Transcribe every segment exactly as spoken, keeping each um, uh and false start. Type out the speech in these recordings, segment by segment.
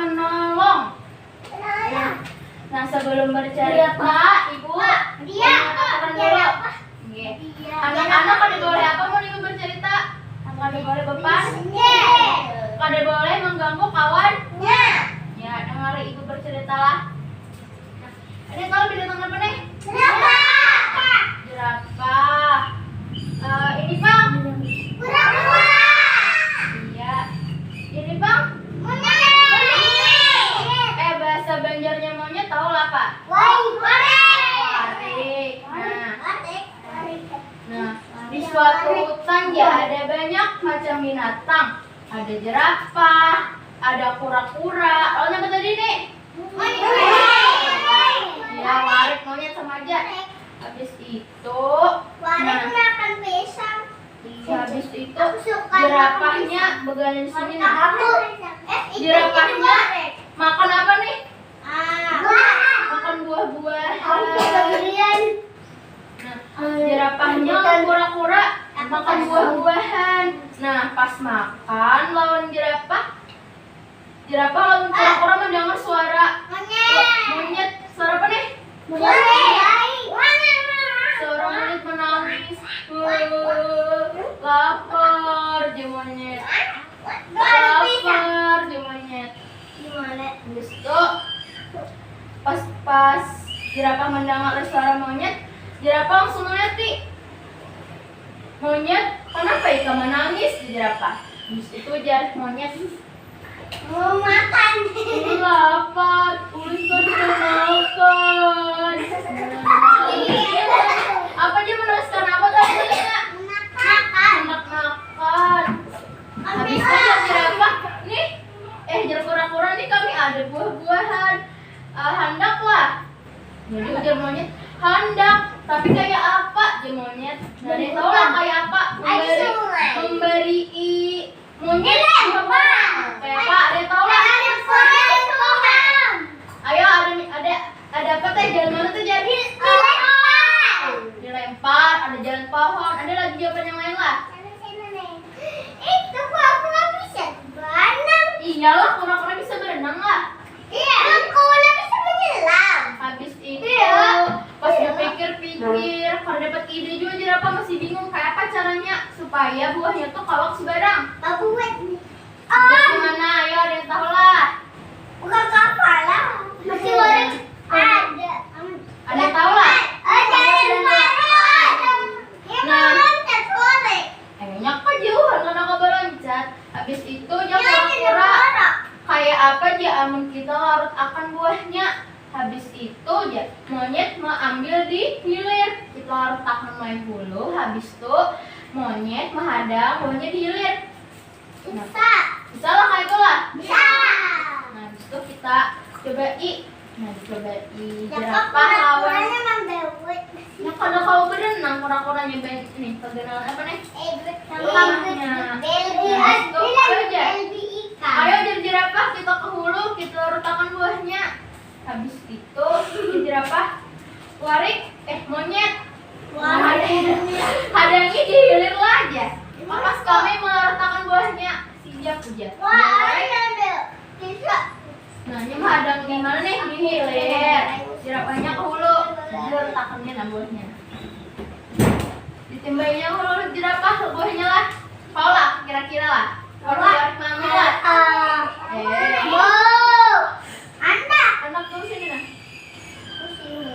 Menolong. Nah, nah, sebelum bercerita, Ibu ingin aturan dulu. Nggih. Anak-anak kada boleh apa mun Ibu bercerita? Kada boleh bepan. Kada boleh mengganggu kawan. Ya, dengar Ibu bercerita lah. Nah, ini tahu binatang apa nih? Jerapah. Jerapah. Eh, ini, Bang. Kura-kura. Iya. Ini, Bang. Monyet. Eh, bahasa Banjarnya monyet tahu lah, Pak? Warik. Warik. Nah. Warik. Nah, di suatu hutan ya ada banyak macam binatang. Ada jerapah, ada kura-kura. Lawan apa tadi nih? Ya, warik, monyet sama aja. Habis itu, warik nah, makan pisang. Iya, habis itu aku suka jerapahnya begalan sini, nah. Aku, eh, itu jerapahnya warik. Makan apa nih? Ah. Buah. Makan buah-buahan. Aku kemudian nah, jerapahnya kura-kura makan buah-buahan. Nah, pas makan lawan jerapah, jerapah lawan kura-kura mendengar suara monyet. Monyet. Suara apa nih? Monyet. Suara monyet menangis. "Eh, lapar," jar monyet. "Lapar," jar monyet. Gimana? Habis itu, pas, pas jerapah mendengar suara monyet, jerapah langsung melihat, "Monyet, kenapa ikam menangis?" jar jerapah. Habis itu jar monyet, "Mau makan." "Lapar, ulun kada mau makan." Apa dia menangis karena apa tadi? Makan. Hendak makan. Habis itu jar jerapah, "Nih, eh, jar kura-kura, nih kami ada buah-buahan. Eh, handaklah." Jadi ujar monyet, "Handak, tapi kayak apa?" jar monyet. Nah, ada yang tahu lah kayak apa? Memberi, memberi monyet. Kayak apa? Ada yang tahu lah? Ayo, ada, ada, ada apa teh? Jalan mana tuh, jadi? Dilempar. Dilempar, ada jalan pohon, ada lagi jawaban yang lain lah. Itu kok aku nggak bisa berenang? Iyalah, kura-kura bisa berenang lah. Iya, kura bisa menyelam. Habis itu, iya, pas dipikir-pikir, kada dapat ide juga, jerapah masih bingung kayak apa caranya supaya buahnya tuh kawa ke seberang. Babuat nih. Oh. Gimana? Ayo, ada yang tahu lah? Bukan kapal lah. Masih warik. Ada. Ada yang tahu lah? Ada yang baru. Ada. Nah. Enak kah jauhan karena kabar loncat. Habis itu, jar kura-kura, kayak apa ja amun kita larut akan buahnya? Habis itu, jar monyet meambil di hilir. Kita larut akan mulai hulu, habis itu monyet menghadang buahnya di hilir. Nah, bisa. Bisa lah kayak itu lah. Bisa. Nah, habis itu kita coba i. Nah, dicobai jerapah lawan. Nah, kada kawa berenang kura-kuranya, ben-, nih, perkenalan apa nih? Iya, nah. Ayo, jar jerapah, kita ke hulu, kita larutakan buahnya. Habis itu, jerapah, warik, eh, monyet. Warik. Hadangi di hilir lah, jar. Pas kami melarutakan buahnya, siap, ujar. Wah, warik. Bisa. Nah, ini mah ada di mana nih? Di hilir. Jerapahnya ke hulu. Jerapahnya nah buahnya. Ditimbainya ke hulu jerapah buahnya lah. Paula, kira-kira lah. Paula, tarik mami lah. Eh. Wow. Anak. Anak tuh sini nah.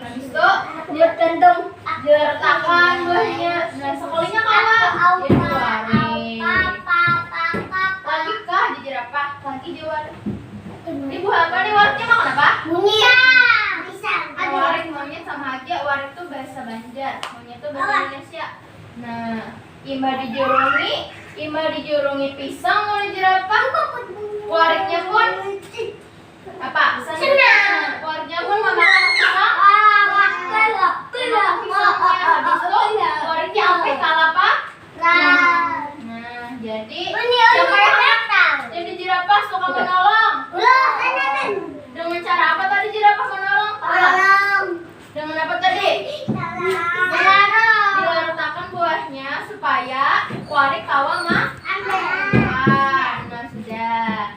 Habis itu, dia tentang jeretakan buahnya. Nah, sekalinya kalah. Jadi warik. Lagi kah di jerapah? Lagi di warik. Ini buah apa nih, wariknya makan apa? Monyet. Pisang. Nah, warik monyet sama aja. Warik tuh bahasa Banjar. Monyet tuh bahasa Indonesia. Nah, imbah dijurungi, imbah dijurungi pisang oleh jerapah. Wariknya pun apa? Senang. Senang. Wariknya pun memakan pisang. Memakan pisangnya. Habis itu, wariknya sampai ke lapar. Nah, jadi siapa yang datang? Jadi jerapah suka menolong. Dengan cara apa tadi jerapah menolong? Tahu? Dengan apa tadi? Dilarutakan buahnya supaya warik kawa ma-, makan. Nah, sudah.